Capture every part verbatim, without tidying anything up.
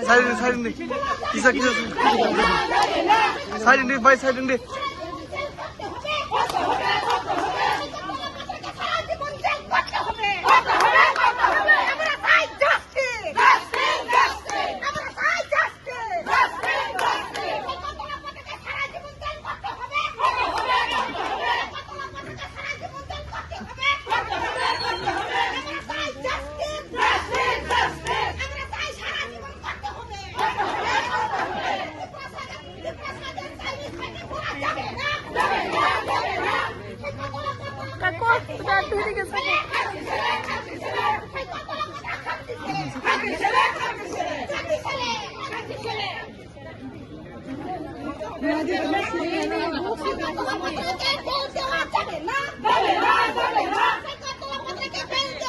Side, side ni. Kisa, kisa. Side ni, bhai, side ni.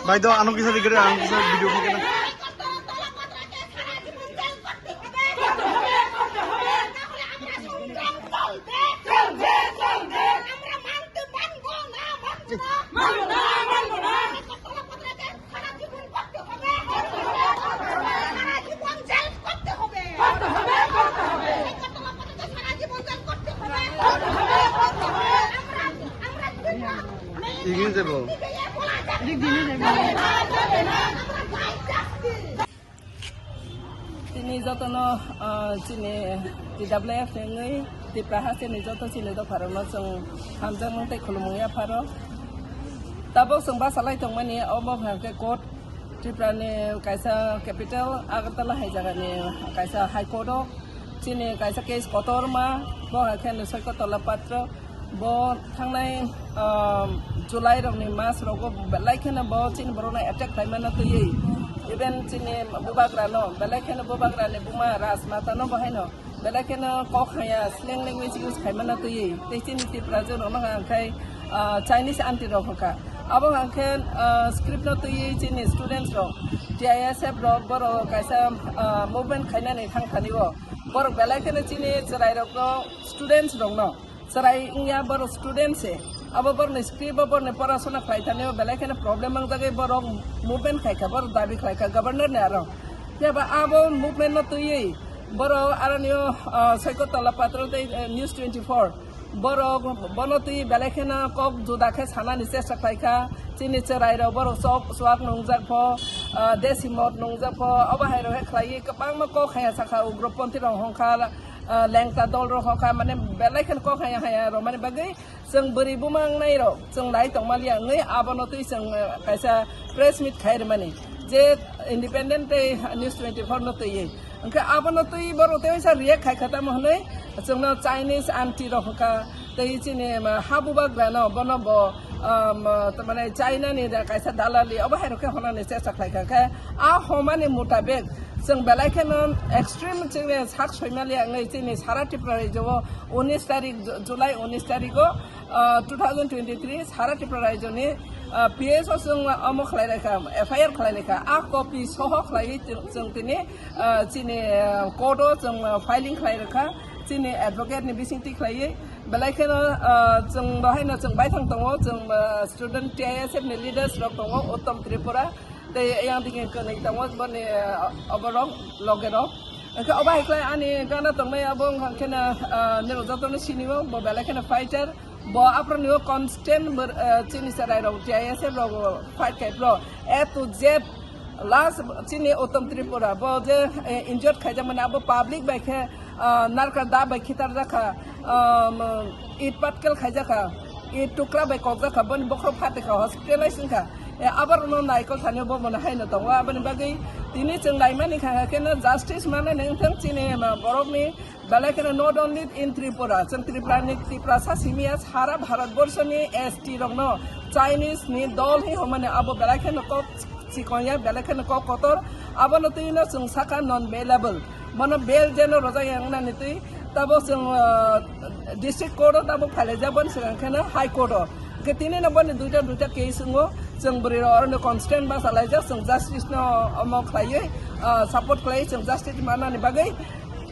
Bhai, to ano kisa dikhe, ano kisa video khe na. Igin jebo. Tini jotono, ah, chini T W F hwnwi Tipra hasteni joto chini dopharokno chwng hamjakmung tei khulumung yapharo. Tabuk chwng bachalai tongmani obo hwnkhe court Tripura ni kaisa capital Agartala hai jaga ni kaisa High Court o chini kaisa case kotorma, bo hai khe Soikotola Patro, bo thangnai, um, July rok ni mas rogo belai kheno bo chini borok no attack khlai mano twiwi, even chini bubagra no belai kheno bubagra ni buma Rajmata no bo haino belai kheno kok haya, slang language use khai mana twiwi. Tei chini Tripura je rok no hwnka khe, ah, Chinese aunty rok hwnka. Abo hwnka khe, ah, script no twiwi chini students rok, T I S F rok, borok kaisa, ah, movement khainani thang thani o. Borok belai kheno chini chwrai rok no, students rok no. Chwrai wngya borok student se. Abo borokni script bo borokni porasona khlai thani o belai kheno problem mangjagwi borok movement khai kha, borok dabi khlai kha governor ni aro. Phiya ba abo movement no twiwi borok aroni o, ah, Soikotola Patro tei, eh, News twenty-four borok bono twiwi belai kheno kok juda khe sanani chesta khlai kha. Chini chwrai rok borok chok chuak nungjak pho, ah, desi mot nungjak pho, obo hai rok khe khlaiwi kwbangma kok haya sakha ugroponthi rok hongkha. Ah, lengta dol rok hokha, mane belai kheno kok haya haya rok mani bagwi chwng bwrwi buma wngnai rok chwng nai tongma liya wngwi abono twi chwng, ah, kaisa press meet khai rwmani je Independent tei News twenty-four no twiwi. Hwnkhe abono twi borok tei waisa react khai kha tamo hwnwi chwngno Chinese aunty rok hokha tei chini, ah, ha bubagra no bono bo, ah, ma, tamani China ni da kaisa dalali obo hai rok khe honani chesta khlai kha khe a homani mutabek chwng belai kheno extreme chini sak soimali wngwi chini sara Tripura rajyo o unis tarik, Ju-, July unis tarik o, ah, two thousand twenty-three sara Tripura rajyo ni, ah, P S o chwng omo khlai lai kha, F I R khlai lai kha, a copy soho khlaiwi chwng, chwng tini, ah, chini, ah, court o chwng, ah, filing khlai rwkha. Chini advocate ni bising tikhlaiwi belai kheno, ah, chwng bo haino chwng baithang tongo, chwng, ah, student T I S F ni leaders rok tongo, Uttom Tripura tei yang digi kwnwi tongo boni, ah, oborok loge rok. Hwnkhe obo hai khlai ani gana tongnai abo wngkha kheno, ah, nirok jotono sinio bo belai kheno fighter, bo aphro nio constant bor-, ah, chini cherai rok T I S F rok fight khai pro A to Z. Last chini Uttom Tripura bo je, eh, injured khaijak mani abo public bai khe, ah, narkar da bai khitar jakha, um, it patkel khaijak kha, it tukra bai kok jakha, boni bokhorok phatekha, hospitalize wngkha. Eh, abar no naikol thani bo mani haino tongo, aboni bagwi tini chwng laimani kha khe no justice manani wngthang chini, ma, borokni. Belai kheno not only in Tripura, chwng Tripura ni, Tiprasa simi ya sara Bharat Borso ni S T rok no Chinese ni dol hi homani abo belai kheno kok chikon ya, belai kheno kok kotor. Abono twi no chwng saka non bailable. Mono bail jeno rojak ya wngnani twi tabo chwng, ah, district court o tabo phailai jak boni swkang kheno High Court o. Hwnkhe tini no boni duita duita case wngo, chwng bwrwi rok oro no constant basa laijak, chwng justice no omo khlaiwi, ah, support khlaiwi chwng justice manani bagwi.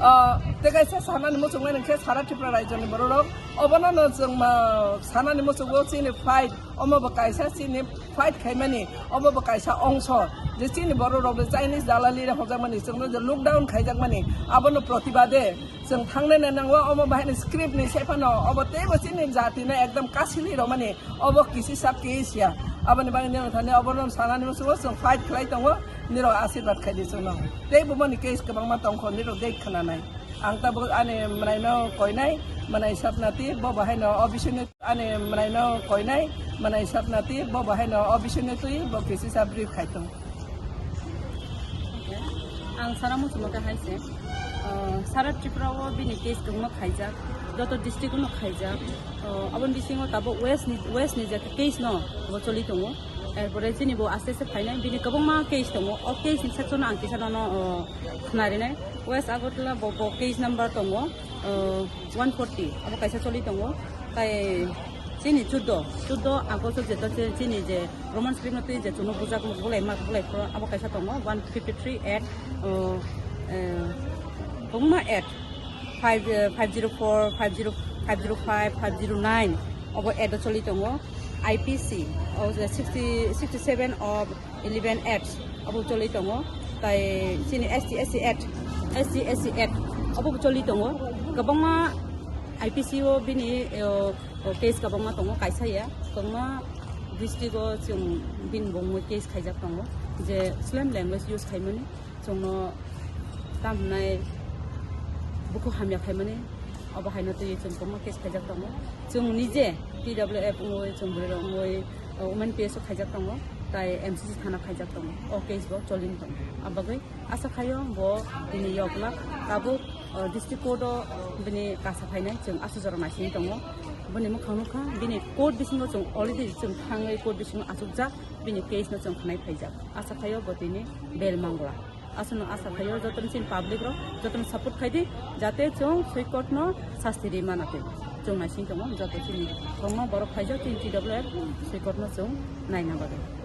Ah, tei kaisa sanani muchungmani khe sara Tripura raijoni bororok obono no chwng ma sanani muchungo chini fight, omo bo kaisa chini fight khaimani, omo bo kaisa ongso je chini bororok je Chinese dalali rok hokjakmani, chwngno je lockdown khaijakmani, abono protibade chwng thangnai nango, omo bahaini script ni sephano obo teibo chini jati no ekdom kasili romani. Obo kisi sab case ya. Aboni bagwi nirok thani obono sanani muchungo chwng fight khlai tongo. Nirok asirwad khai di chwngno. Tei bumoni case kwbangma tongkho nirok dei khwnanai. Ang tabuk ani mwnaino koinai, mwnai Sapnati, bo bahaino o bisingni, ani mwnaino koinai, mwnai Sapnati, bo bahaino o bisingni twi bo kisi sab brief khai tong. Ang sara muchungo khe hai se, uh, sara Tripura o bini case kwbangma khaijak, joto district o no khaijak. Uh, aboni bisingo tabuk West ni, West ni je case no bo choli tongo. Erpore chini bo aste aste phainai, bini kwbangma case tongo. O case ni section o ang kisa nono, uh, khna rinai. West Agartala bo, bo case number tongo, uh, one forty, abo kaisa choli tongo. Tai chini chuddo, chuddo August o jeto che-, chini je Roman script no twi je chwngno bujak, bulai ma, bulai phuru abo kaisa tongo, one fifty three act, uh, uh, kwbangma act, five, uh, five zero four, five zero, five zero five, five zero nine, obo act o choli tongo, I P C, o je sixty, sixty seven of eleven act, obo choli tongo, tai chini S T S C act, S T S C act, obo choli tongo, kwbangma I P C o bini, uh, O case kwbangma tongo, kaisa ya, kwbangma district o chwng bini bo mui case khaijak tongo, je slem language use khaimani, chwngno tam hwnai bukhuk hamya khaimani, obo haino twi chwng kwbangma case khaijak tongo. Chwng nije T W F wngwi, chwng bwrwi rok wngwi, o, Women P S o khaijak tongo, tai M C C thana khaijak tongo, o case bo cholini tongo. Abagwi asa khaio bo bini yoklak tabuk, o, district court o bini kasa phainai, chwng aswk jora naisingwi tongo. Bini mwkhang nukha, bini court bisingo chwng already chwng thangwi court bisingo achukjak, bini case no chwng khnai phaijak. Asa khaio bo tini bail mangla. Aswkno asa khaio jotono chini public rok jotono support khaidi, jate chwng Sui court no sasti ri mana twi. Chwng naising tongo joto chini thongno borok khaijak chini T W F Sui court no chwng naina bagwi.